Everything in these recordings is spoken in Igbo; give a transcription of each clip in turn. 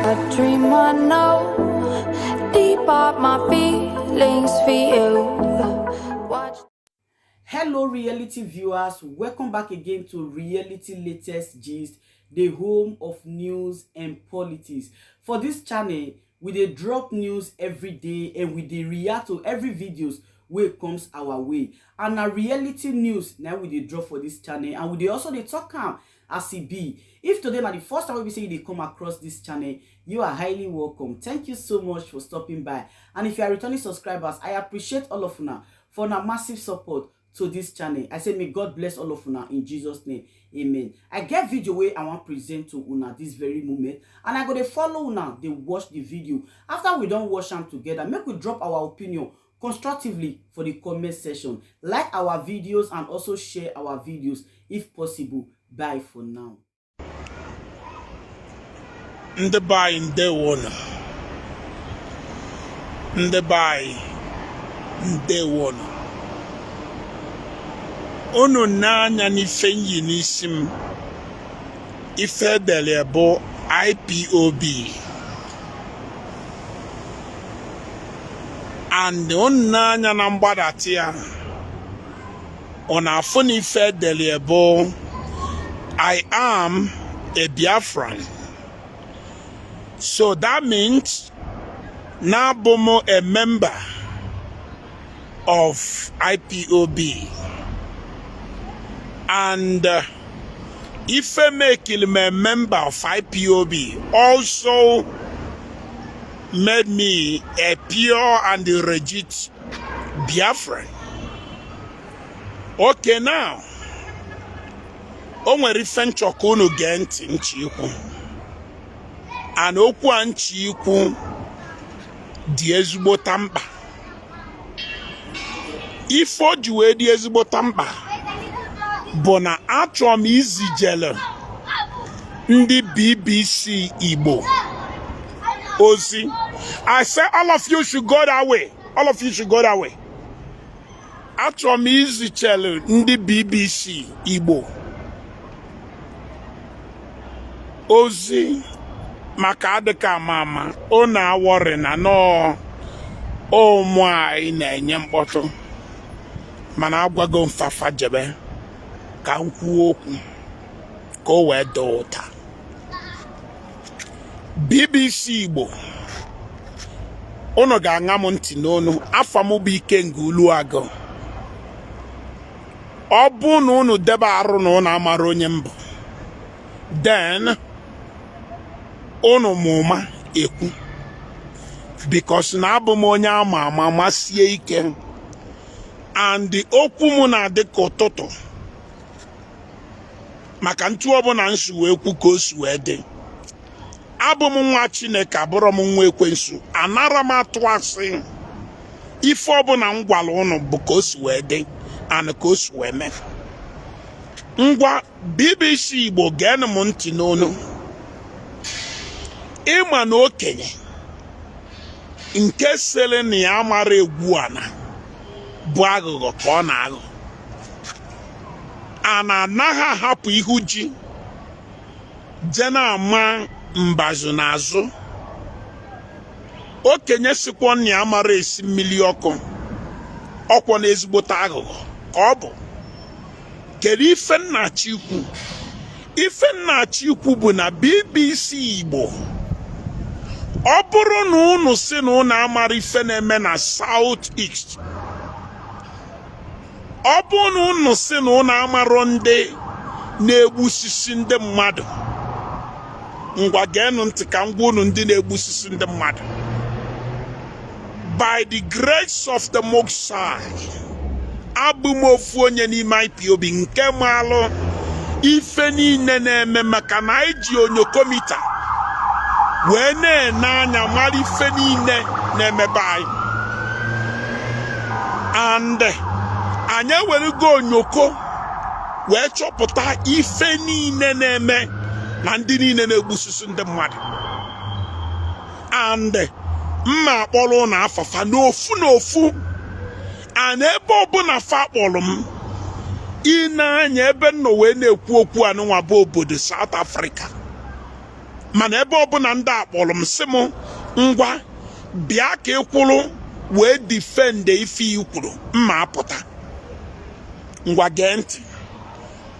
A dream I know. Deep are my feelings for you. Watch. Hello reality viewers, welcome back again to Reality Latest Gist, the home of news and politics. For this channel, we dey drop news every day and we dey react to every videos wey comes our way. And na reality news na we dey drop for this channel, and we dey also dey talk am as e be. If today na the first time wey be say you dey come across this channel, you are highly welcome. Thank you so much for stopping by. And if you are returning subscribers, I appreciate all of una for una massive support to this channel. I say may God bless all of una in Jesus' name. Amen. I get video wey I wan present to una this very moment, and I go dey follow una dey watch the video. After we don watch am together, make we drop our opinion constructively for the comment section. Like our videos and also share our videos if possible. Bye for now. Ndị be anyị, ndewonụ. Ndị be anyị, ndewonụ. Unu n'anya n'ife m yi n'isi m, ife edere bụ IPOB, and unu n'anya na mgbadata ya, ọ na-afụ na ife edere bụ I am a Biafran. So that means na abụ m a member of IPOB. And ife mekili m a member of IPOB also made me a pure and legit Biafran. Okay, now, o nwere ife m chọ ka unu gee ntị m chọ ikwu, and okwu a m chọ ikwu dị ezigbota mkpa. Ife o ji wee dị ezigbota mkpa bụ na achọrọ m izijele ndị BBC Igbo ozi. I say all of you should go that way. All of you should go that way. Achọrọ m izijele ndị BBC Igbo ozi maka adịka ama ama unu awọrị na nọọ ụmụ anyị na-enye mkpọtụ, mana agwago m fa fa jebe ka m kwuo okwu ka o wee doo ụta. BBC Igbo, unu ga-aṅa m ntị n'onu. Afa m bụ Ikenga Uluagụ. Ọ bụ na unu debe arụ na unu amara onye m bụ, then unu mụma ekwu, because na abụ m onye ama ama masie ike, and okwu m na-adị ka ụtụtụ, maka ntu ọbụla m si wee kwu ka o si wee dị. Abụ m nwa Chineke, abụrọ m nwa ekwensu. Anara m atụ asị. Ife ọbụla m gwara ụnụ bụ ka o si wee dị and ka o si wee mee. Ngwa, BBC Igbo, geenụ m ntị n'onu. Ịma na okenye nke sịrị na ya mara egwu ana bụ aghụghọ ka ọ na-aghọ. A na-anaghị ahapụ ihu ji je na-ama mbazụ n'azụ. Okenye sikwa na ya mara esi mmiri ọkụ, ọkwọ na ezigbote aghụghọ ka ọ bụ. Kedu ife m na-achọ ikwu? Ife m na-achọ ikwu bụ na BBC Igbo, ọ bụrụ na unu si na unu amara ife na-eme na South East, ọ bụrụ na unu si na unu amarọ ndị na-egbusisi ndị mmadụ, ngwa geenụ ntị ka m gwa unu ndị na-egbusisi ndị mmadụ. By the grace of the Most High, abụ m ofu onye n'ime IPOB nke maalụ ife niile na-eme, maka na anyị ji onyokomita wee na-ene anya mara ife niile na-emebe anyị, and anyị ewerego onyoko wee chọpụta ife niile na-eme na ndị niile na-egbusisi ndị mmadụ. And m ma akpọrọ ụnụ afa fa n'ofu n'ofu, and ebe ọbụla fa kpọrọ m ị na-anya ebe m nọ wee na-ekwu okwu anụnwa bụ obodo South Africa. Mana ebe ọbụla ndị a kpọrọ m, sị m, "Ngwa, bịa ka ị kwụrụ wee defend ife i kwuru," mma apụta. Ngwa, gee ntị.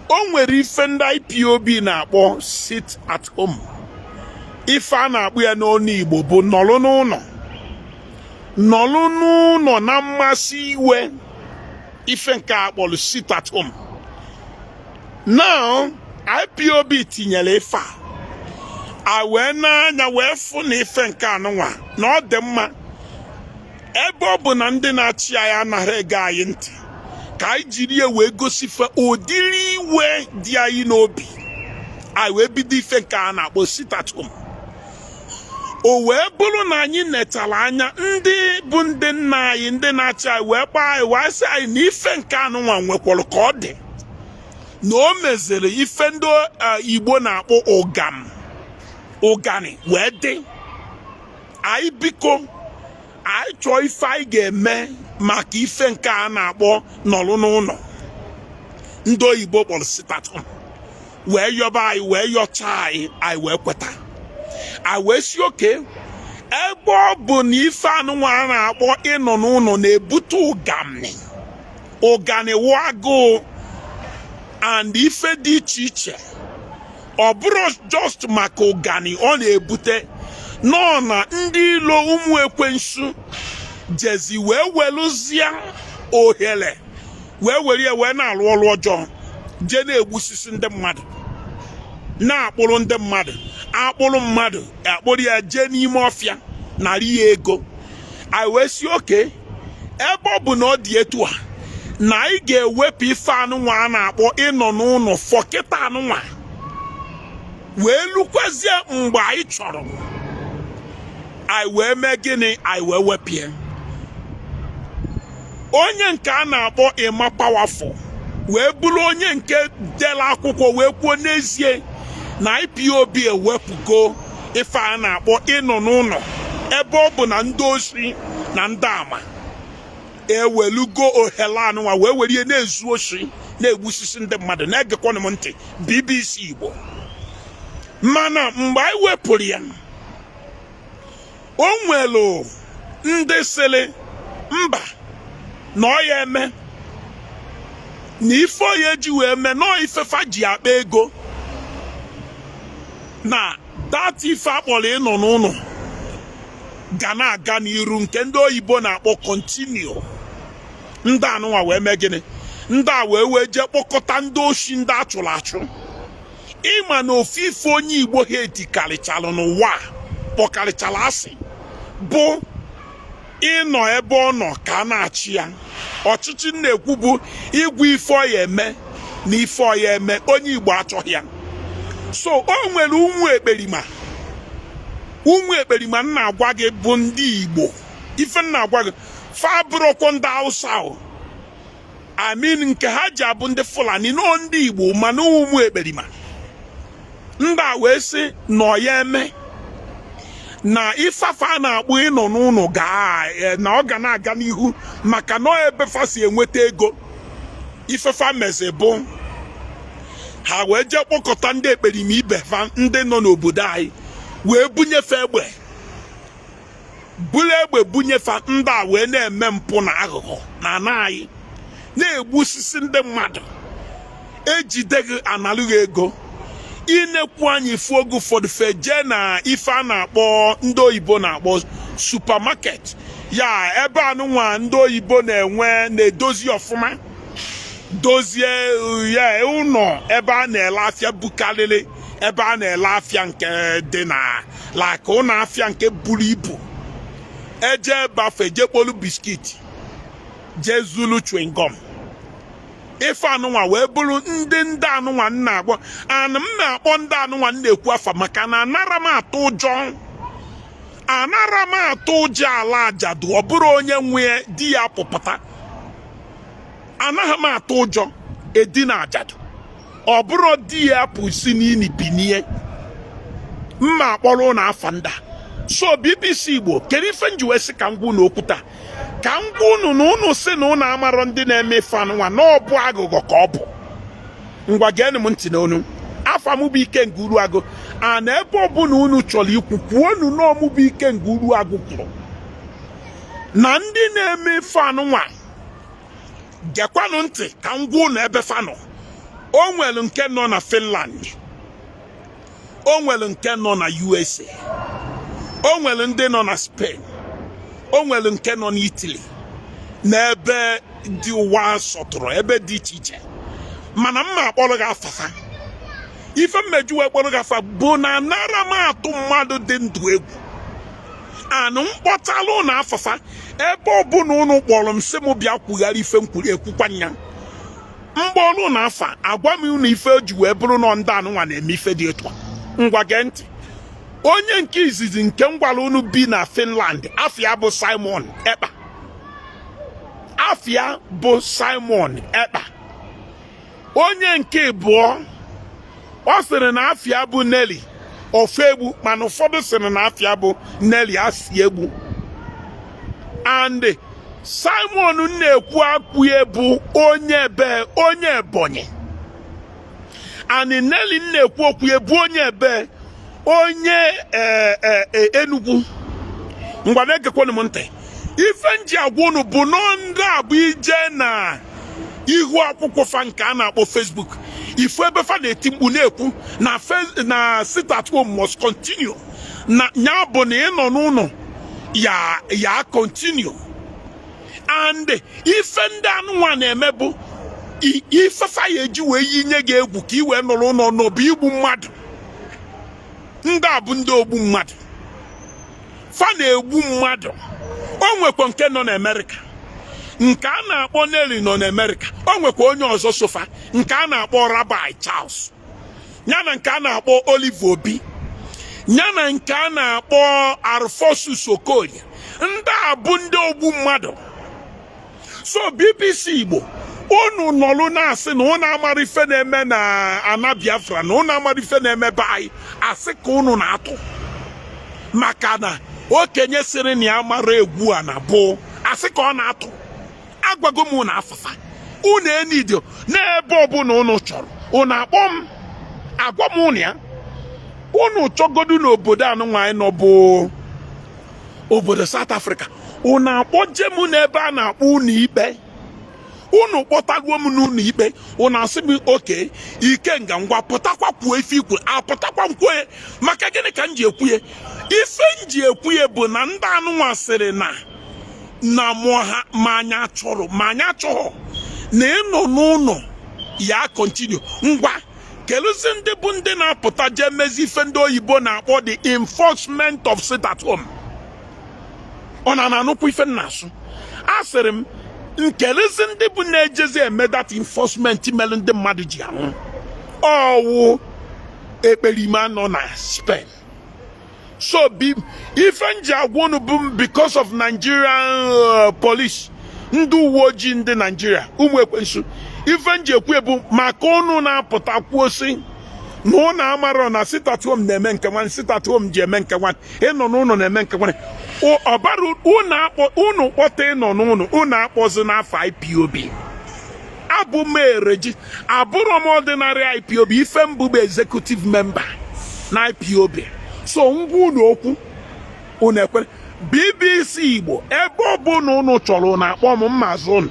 O nwere ife ndị IPOB na-akpọ sit at home. Ife a na-akpọ ya n'ọnụ Igbo bụ nọlụ n'ụlọ, nọlụ n'ụlọ na mmasị iwe. Ife nke a kpọrọ sit at home. Now, IPOB tinyere ife a, a wee n'anya wee fụ na ife nke anụnwa na ọ dị mma, ebe ọ bụ na ndị na-achị anyị anaghị ege anyị ntị, ka anyị jiri ya wee gosife ụdịrị iwe dị anyị n'obi. Anyị wee bido ife nke a na-akpọ sit at home. O wee bụrụ na anyị netara anya, ndị bụ ndị nna anyị, ndị na-achị anyị, wee kpaa anyị, wee sị anyị na ife nke anụnwa nwekwara ka ọ dị, na o meziri ife ndị Igbo na-akpọ ụgam ụgani wee dị anyị. Biko, anyị chọọ ife anyị ga-eme maka ife nke a na-akpọ nọrụ n'ụlọ, ndị oyibo kpọrọ sit at home. Wee yọba anyị, wee yọchaa anyị, anyị wee kweta. Anyị wee si oke, ebe ọ bụ na ife anụnwa a na-akpọ ịnọ n'ụlọ na-ebute ụgani, ụgani wụ agụụ and ife dị iche iche, ọ bụrụ just maka ụgani ọ na-ebute nọ na ndị ilo, ụmụ ekwensu jezi wee welụzie ohere wee were ya wee na-alụ ọrụ ọjọọ, jee na-egbusisi ndị mmadụ, na-akpụrụ ndị mmadụ, akpụrụ mmadụ, akpụrụ ya jee n'ime ọfịa, narị ya ego. Anyị wee si oke, ebe ọ bụ na ọ dị etu a, na anyị ga-ewepụ ife anụnwa a na-akpọ ịnọ n'ụlọ fọkịta anụnwa, wee lukwazie mgbe anyị chọrọ. Anyị wee mee gịnị? Anyị wee wepụ ya. Onye nke a na-akpọ Emma Powerful wee bụrụ onye nke dere akwụkwọ wee kwuo n'ezie na IPOB ewepụgo ife a na-akpọ ịnọ n'ụlọ, ebe ọ bụ na ndị osi na ndị ama ewelugo ohere anụnwa wee were ihe na-ezu oshi, na-egbusisi ndị mmadụ. Na-egekwanụ m ntị, BBC Igbo. Mana mgbe anyị wepụrụ ya, o nwere ndị sịrị mba, na ọ ya eme na ife oya eji wee mee nọọ ifefa ji akpa ego na that ife akpọrọ ịnọ n'ụlọ ga na-aga n'iru, nke ndị oyibo na-akpọ continue. Ndị anụnwa wee mee gịnị? Ndị a wee jee kpọkọta ndị oshi, ndị achụrụ achụ. Ịma na ofu ife onye Igbo ha etikarịchalụ n'ụwa a, kpọkarịchala asị, bụ ịnọ ebe ọ nọ ka a na-achị ya ọchịchị. Na-ekwu bụ igwe ife ọ ya eme na ife ọ ya eme, onye Igbo achọghị ya. So o nwere ụmụ ekperima, ụmụ ekperima m na-agwa gị bụ ndị Igbo. Ife m na-agwa gị, fa bụrụkwa ndị Hausa o, I mean, nke ha ji abụ ndị Fulani nọ, ndị Igbo, mana ụmụ ekperima ndị a wee sị nọ ya eme na ifeafa a na-akpọ ịnọ n'ụlọ gaa na ọ ga na-aga n'ihu, maka na ọ ebe fa si enweta ego. Ifefa meze bụ ha wee jee kpọkọta ndị ekperima ibe fa, ndị nọ n'obodo anyị, wee bunyefe egbe, buru egbe bunyefa. Ndị a wee na-eme mpụ na aghụghọ na ana anyị, na-egbusisi ndị mmadụ, ejide gị, analụghị ego. Inekwu anyị ifu oge ụfọdụ fe jee na ife a na-akpọ, ndị oyibo na-akpọ supermarket ya, ebe anụnwa ndị oyibo na-enwe, na-edozi ọfụma, dozie ya, ụlọ ebe a na-ele afịa bukarịrị ebe a na-ele afịa nke dị na like ụlọ afịa nke buru ibu. Eje ebe afọ, eje kpolu biscuit, jee zulu chewing gum. Ife anụnwa wee bụrụ ndị anụnwa m na-agwa ana m na-akpọ ndị anụnwa m na-ekwu afa, maka na anara m atụ ụjọ, anara m atụ ụjọ ala ajadu. Ọ bụrụ onye nwe di ya pụpụta, anaghị m atụ ụjọ edina ajadu. Ọ bụrụ di ya pụ si n'ili binie, mma akpọrọ ụnụ afa nda. So BBC Igbo, kedu ife m ji wee sị ka m gwa unu okwu taa? Ka m gwa unu na unu sị na unu amarọ ndị na-eme ife anụnwa, na ọ bụ aghụghọ ka ọ bụ. Ngwa, geenụ m ntị n'onu. Afa m bụ Ikenga Uruagụ. And ebe ọbụla unu chọrọ ikwu, kwuonu n'ọmụbụ Ikenga Uruagụ kwuru na ndị na-eme ife anụnwa. Gekwanụ ntị ka m gwa unu ebe fa nọ. O nwere nke nọ na Finland, o nwere nke nọ na USA, o nwere ndị nọ na Spain, o nwere nke nọ n'Italy, n'ebe dị ụwa sọtụrụ, ebe dị iche iche. Mana mma akpọrọ gị afafa. Ife mmeju wee kpọrọ gị afa bụ na anara m atụ mmadụ dị ndụ egwu. Anụ mkpọtalụ na afafa, ebe ọbụla unu kpọrọ m sị m bịa kwugharị ife m kwuru, ekwukwa nya mgbọrụ na afa. Agwa m unu ife o ji wee bụrụ nọ ndị anụnwa na-eme ife dị etu a. Ngwa, gee ntị. Onye nke izizi nke m gwara unu bi na Finland, afịa bụ Simon Ekpa. Afịa bụ Simon Ekpa. Onye nke abụọ, ọ sịrị na afịa bụ Nelly Ofegbu, mana ụfọdụ sịrị na afịa bụ Nelly Asi Egbu. And Simon na-ekwu akwụye bụ onye ebe? Onye Ebonyi. And Nelly na-ekwu okwu bụ onye ebe? Onye Enugu. Ngwa, na-egekwanụ m ntị. Ife nji agwa unu bụ nọ ndị a bụ ije na ihu akwụkwọ fa nke a na-akpọ Facebook, ifu ebe fa na-eti mkpu na-ekwu na sit at home must continue, na ya bụ na ịnọ n'ụlọ ya ya continue. And ife ndị anụnwa na-eme bụ ife fa ya eji wee yinye gị egwu ka ị wee nọrọ ụlọ n'ọbụ igbu mmadụ. Ndị a bụ ndị ogbu mmadụ, fa na-egbu mmadụ. O nwekwa nke nọ n'Amerịka, nke a na-akpọ Nelly, nọ n'Amerịka. O nwekwa onye ọzọ sofa, nke a na-akpọ Rabbi Charles, ya na nke a na-akpọ Olive Obi, ya na nke a na-akpọ Arfosus Okorie. Ndị a bụ ndị ogbu mmadụ. So BBC Igbo, unu nọlụ na-asị na unu amara ife na-eme na ana Biafra, na unu amara ife na-eme be anyị. Asị ka unu na-atụ, maka na okenye sịrị na ya mara egwu a na bụ asị ka ọ na-atụ. Agwago m unu afafa unu enidio n'ebe ọbụla unu chọrọ, unu akpọ m, agwa m unu ya. Unu chọgodu n'obodo anụnwa anyị nọ bụ obodo South Africa, unu akpọje m n'ebe a na-akpọ unu ikpe. Unu kpọtaruo m n'ụlọ ikpe, unu asị m oke Ikenga, ngwa, pụtakwa kwuo ife ikwu. Apụtakwa m kwuo ya. Maka gịnị ka m ji ekwu ya? Ife m ji ekwu ya bụ na ndị anụnwa sịrị na mụọ ha ma anyị achọrọ, ma anyị achọghọ, na ịnọ n'ụlọ ya continue. Ngwa, kelụzi ndị bụ ndị na-apụta jee mezi ife ndị oyibo na-akpọ the enforcement of sit at home? Ọ na na-anụkwa ife m na-asụ? Asịrị m, nkelezi ndị bụ na-ejezi eme that enforcement mere ndị mmadụ ji anwụ? Ọwụ ekperima nọ na Spain. So bi ife nji agwa unu bụ because of Nigerian police, ndị uwe ojii, ndị Nigeria, ụmụ ekwensu. Ife nji ekwu ebu maka unu na-apụta kwuo sị na ụnụ amarọ na sit at home na-eme nke nwanne, sit at home ji eme nke nwanne, ịnọ n'ụlọ na-eme nke nwanne. Ọbara unu akpọ unu kpọta ịnọ n'ụlọ, unu akpọzi n'afọ IPOB. Abụ m ereji, abụrọ m ordinary IPOB. Ife mbụ bụ executive member na IPOB. So ngwa, unu okwu unu ekwere. BBC Igbo, ebe ọbụla unu chọrọ, unu akpọ m, mmazụ unu.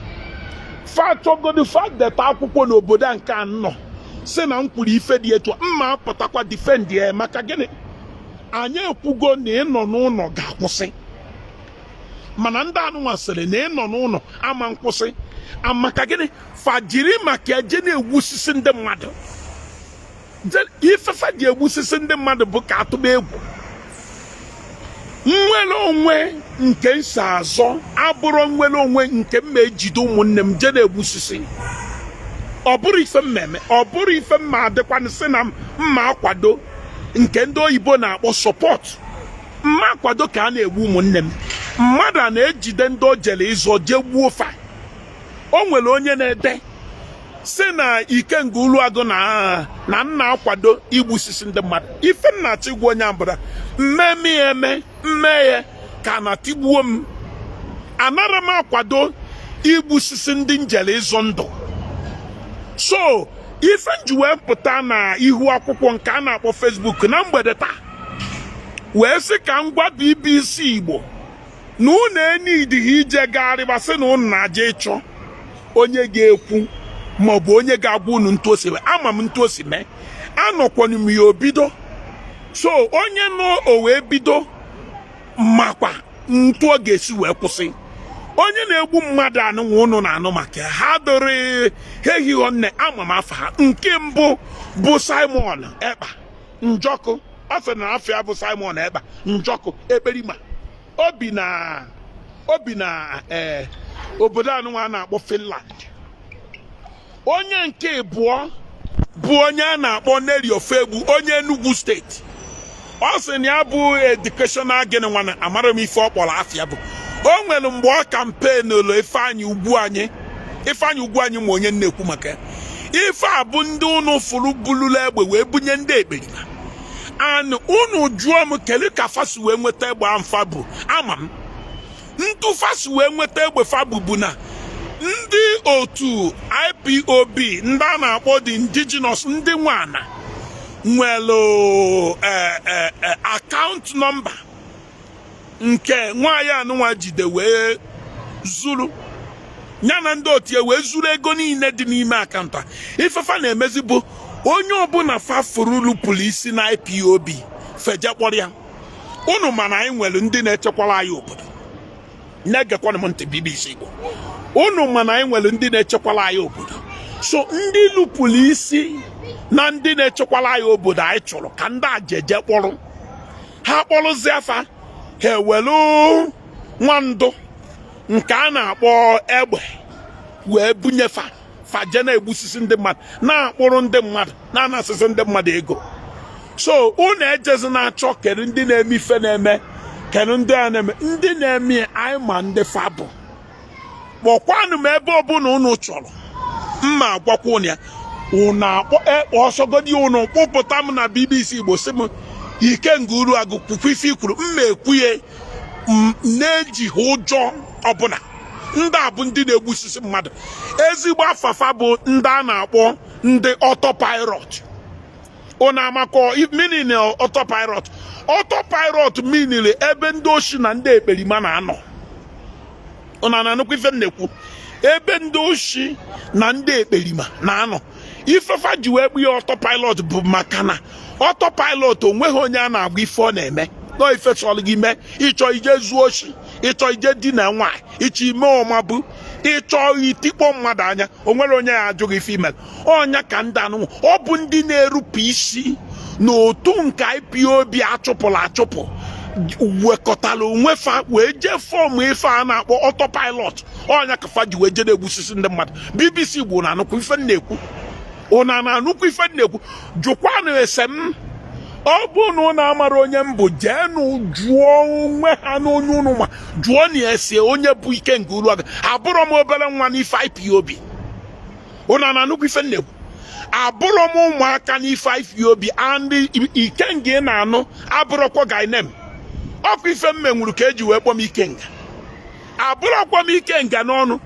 Fa chọgodu, fa deta akwụkwọ n'obodo a nke a nọ si na m kwuru ife dị etu a, mma apụtakwa defend ya. Maka gịnị? Anyị ekwugo na ịnọ n'ụlọ ga-akwụsị, mana ndị anụnwa sịrị na ịnọ n'ụlọ ama nkwụsị. Maka gịnị fa jiri maka eje na-egbusisi ndị mmadụ? Ifefa ji egbusisi ndị mmadụ bụ ka atụba egwu. Nnwere onwe nke nso azọ abụrụ nnwere onwe nke m ma ejide ụmụnne m jee na-egbusisi. Ọ bụrụ ife mmemme, ọ bụrụ ife mma adịkwanụ sị na mma akwado nke ndị oyibo na-akpọ support. Mma akwado ka a na-egbu ụmụnne m. Mmadụ a na-ejide ndị o jere ịzọ jee gbuo fa. O nwere onye na-ede si na Ikenga Uluagụ na nna akwado igbusisi ndị mmadụ. Ife nna achọ igwa onye abụra mmemme ya eme mme ya ka na tigbuo m. Anara m akwado igbusisi ndị njere ịzọ ndụ. So Ife nji wee pụta na ihu akwụkwọ nke a na-akpọ Facebook na mgbede taa wee sị ka m gwa BBC Igbo na unu enidighi ije gagharịba sị na unu na-aja ịchọ onye ga-ekwu maọbụ onye ga-agwa unu ntu o si ama m ntu o si mee. Anọkwanụ m ya obido, so onye nọ o wee bido makwa ntu ọ ga-esi wee kwụsị. Onye na-egbu mmadụ anụnwa unu na-anụ maka ha dịrị ha ehighọ nne, ama m afa ha. Nke mbụ bụ Simon Ekpa Njọkụ. Ọ sị na afa ya bụ Simon Ekpa Njọkụ Ekperima. Obi na ee obodo anụnwa a na-akpọ Finland. Onye nke abụọ bụ onye a na-akpọ Nelly Ofegbu, onye Enugu Steeti. Ọ sị na ya bụ educational gịnị nwana, amara m ife ọ kpọrọ afịa bụ. O nwere mgbe ọ campaignụlụ Ifeanyị Ugwuanyị, Ifeanyị Ugwuanyị, ma onye na-ekwu maka ya. Ife a bụ ndị unu fụrụ bululu egbe wee bunye ndị ekperima. And unu jụọ m kedu ka fasi wee nweta egbe ahụ fa bụ, ama m ntụ fasi wee nweta egbe fa bụ na ndị otu IPOB, ndị a na-akpọ the indigenous, ndị nwana nwere account number nke nwaanyị anụnwa jide wee zuru ya na ndị otu ya wee zuru ego niile dị n'ime account a. Ifefa na-emezi bụ onye ọbụla fafuru lupụrụ isi na IPOB, feje kpọrọ ya. Unu mana anyị nwere ndị na-echekwara anyị obodo. Na-egekwana m ntị, BBC Igbo, unu mana anyị nwere ndị na-echekwara anyị obodo. So ndị lupụrụ isi na ndị na-echekwara anyị obodo, anyị chọrọ ka ndị ajeje kpọrọ ha, kpọrụzie afa ha, ewelu nwandụ nke a na-akpọ egbe wee bunye fa, faje na-egbusisi ndị mmadụ, na-akpụrụ ndị mmadụ, na-anasịsị ndị mmadụ ego. So unu ejezi na-achọ kedu ndị na-eme ife na-eme, kedu ndị a na-eme, ndị na-eme. Anyị ma ndị fa bụ. Kpọkwanụ m ebe ọbụla unu chọrọ, mma agwakwa unu ya. Unu akpọ ọsọgodi unu kpụpụta m na BBC Igbo, sị m, "Ikenga Uruagụ, kwukwa ife ikwuru." Mma ekwuye na-ejighị ụjọ ọbụla. Ndị a bụ ndị na-egbusisi mmadụ. Ezigbo afafa bụ ndị a na-akpọ ndị autopilot. Unu amakọ meaning autopilot? Autopilot meaning ebe ndị oshi na ndị ekperima na-anọ. Unu na-anụkwa ife m na-ekwu? Ebe ndị oshi na ndị ekperima na-anọ. Ifefa ji wee kpụ ya autopilot bụ maka na autopilot, onweghị onye a na-agwa ife ọ na-eme nọ. Ife chọrọ gị mee, ịchọ ije zuo oshi, ịchọ ije dina nwaanyị, ịchọ ime ọmabụ, ịchọ itikpọ mmadụ anya, o nwere onye ya ajụghị ife imere ọnya. Ka ndị anụnwụ, ọ bụ ndị na-erupụ isi n'otu nke IPOB achụpụrụ achụpụ, wekọtara onwe fa wee jee form ife a na-akpọ autopilot. Ọnya ka fa ji wee jee na-egbusisi ndị mmadụ. BBC Igbo, na-anụkwu ife m na-ekwu? Ụna na-anụkwu ife m na-ekwu? Jụkwanụ ese m. Ọ bụ na ụnụ amara onye m bụ, jeenụ jụọ onwe ha na onye ụnụ ma, jụọ na ese onye bụ Ikenga Uruagụ. Abụrọ m obere nwa n'ife IPOB. Ụnụ na-anụkwu ife m na-ekwu? Abụrọ m ụmụaka n'ife IPOB. And Ikenga ị na-anụ abụrọkwa gainem ọkwa ife m menwuru ka eji wee kpọọ m Ikenga. Abụrọkwa m Ikenga n'ọnụ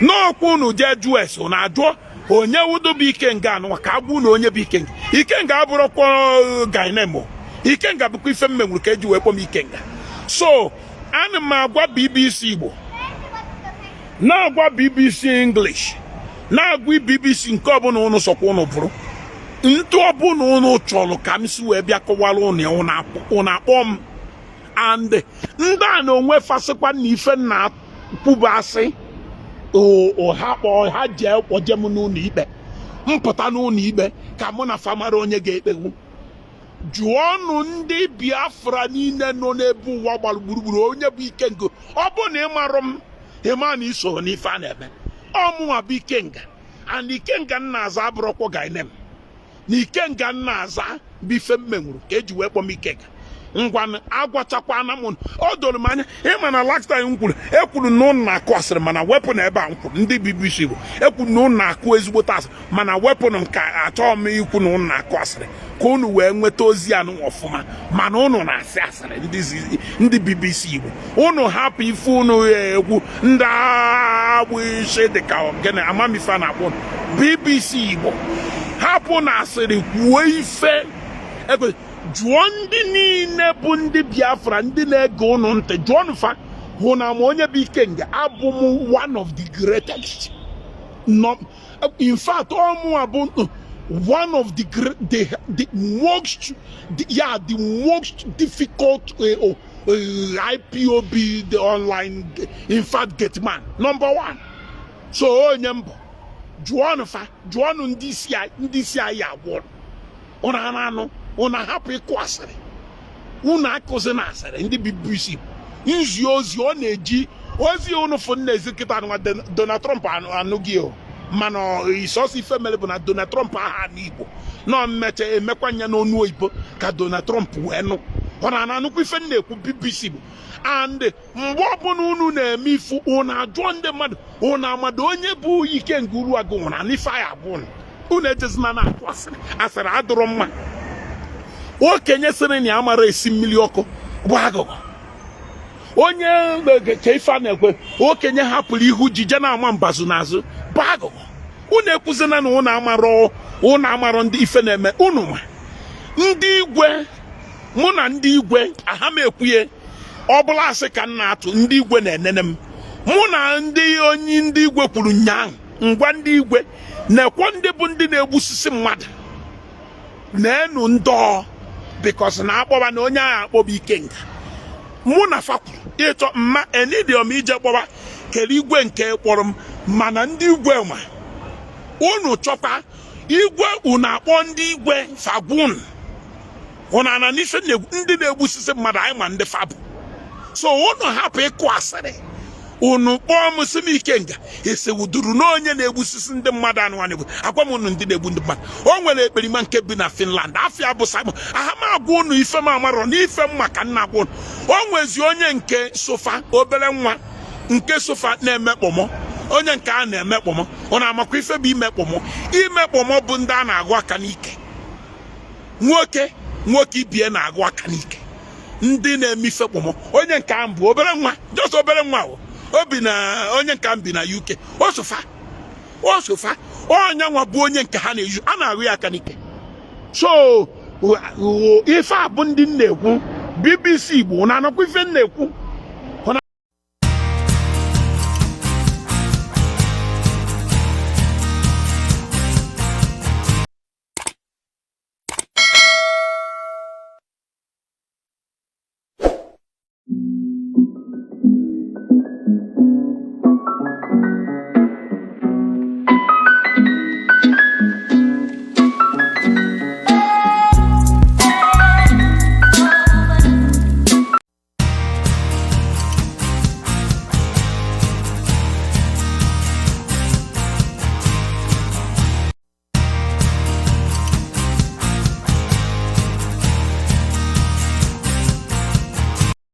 n'okwu. Unu jee jụọ ese, unu ajụọ onye wudo bụ Ikenga anụnwa, ka agwa unu onye bụ Ikenga. Ikenga abụrọkwa gainem. Ikenga bụkwa ife m menwuru ka eji wee kpọọ m Ikenga. So ana m agwa BBC Igbo, na-agwa BBC English, na-agwa BBC nke ọbụla unu sọkwa unu bụrụ, ntụ ọbụla unu chọrọ ka m si wee bịa kọwara unu ya, unu akpọ m. And ndị a na onwe fasịkwa na ife na kwubu asị ha kpọọ ha jee kpọje m n'ụlọ ikpe, mpụta n'ụlọ ikpe ka mụ na famara onye ga-ekpegbu. Jụọnụ ndị Biafra niile nọ n'ebe ụwa gbara gburugburu onye bụ Ikenga. Ọ bụ na ị marụ m, ịma na iso n'ife a na-eme. Ọmụnwa bụ Ikenga, and Ikenga nna aza abụrụkwa gainem na Ikenga nna aza bụ ife m menwuru ka eji wee kpọọ m Ikenga. Ngwanụ, agwachakwana m. O doro m anya. Ịma na last time m kwuru, ekwuru na ụnụ na-akụ asịrị, mana wepụ na ebe a m kwuru ndị BBC bụ ekwuru na ụnụ na-akụ ezigbote asịrị, mana wepụnụ nke achọghị m ikwu na ụnụ na-akụ asịrị ka unu wee nweta ozi anụ ọfụma. Mana ụnụ na-asị asịrị, ndị BBC Igbo. Unu hapụ ife unu ekwu, ndị agbụ isi dịka gịnị, amamife a na-akpọ unu. BBC Igbo, hapụ na asịrị, kwuo ife ekwe. Jụọ ndị niile bụ ndị Biafra, ndị na-ege ụnụ ntị, jụọnụ fa hụ na ma onye bụ Ikenga. Abụ m one of the greatest. No, in fact, ọmụ bụ one of the great, the most the, yeah, the most difficult IPOB, the online, in fact, gate man number one. So onye mbụ, jụọnụ fa, jụọnụ ndị isi anyị, ndị isi anyị agwụ ụnụ anụ ụnụ ahapụ ịkụ asịrị. Unu akụzi na asịrị. Ndị BBC, nzi ozi ọ na-eji ozi unu fụ nna ezi kịta nwa Donald Trump anụghị o, mana isọsọ ife mere bụ na Donald Trump aha n'Igbo nọ mmecha emekwa nya n'onu oyibo ka Donald Trump wee nụ. Ọ na anụkwa ife m na-ekwu. BBC bụ and mgbe ọbụla unu na-eme ifu, unu ajụọ ndị mmadụ, unu amado onye bụ Ikenga Uruagụ nwụrụ ana ife anyị abụọ unu. Unu ejezina na atụ asịrị. Asịrị adụrụ mma. Okenye sịrị na ya mara esi mmiri ọkụ bụ agụgọ. Onye ka ife a na-ekwe, okenye hapụrụ ihu ji je na-ama mbazụ n'azụ bụ agụgọ. Unu ekwuzina na unu amarọ, unu amarọ ndị ife na-eme. Unu ma ndị igwe, mụ na ndị igwe aha m ekwuye. Ọ bụla asị ka m na-atụ, ndị igwe na-enene m. Mụ na ndị onye ndị igwe kwuru nyaahụ, ngwa ndị igwe na-ekwo ndị bụ ndị na-egbusisi mmadụ na-enu ndọ because na akpọba na onye agha akpọba Ikenga. Mụ na fa kwuru ịchọ mma enidiom ije kpọba kere igwe nke kpọrọ m, mana ndị igwe ma unu chọkwa igwe, unu akpọ ndị igwe fagwun. Unu ana n'ife ndị na-egbusisi mmadụ, anyị ma ndị fa bụ. So unu hapụ ịkụ asịrị. Unu kpọọ m sị m Ikenga esewuduru na onye na-egbusisi ndị mmadụ anụ anụ. Agwa m unu ndị na-egbu ndị mmadụ. O nwere ekperima nke bi na Finland, afịa bụ Simon. Aha m agwa unu ife m amarọ na ife m maka nna agwa unu. O nwezi onye nke sofa, obere nwa nke sofa na-eme kpọmọ. Onye nke a na-eme kpọmọ, ọ na-amakwa ife bụ ime kpọmọ. Ime kpọmọ bụ ndị a na-agụ aka n'ike, nwoke nwoke ibie na-agụ aka n'ike, ndị na-eme ife kpọmọ. Onye nke ahụ bụ obere nwa, just obere nwa o. O bi na, onye nke ahụ bi na UK. O sofa, o sofa onye nwa bụ onye nke ha na-eju a na-agụ ya aka n'ike. So ife a bụ ndị m na-ekwu. BBC Igbo na anakwa ife m na-ekwu.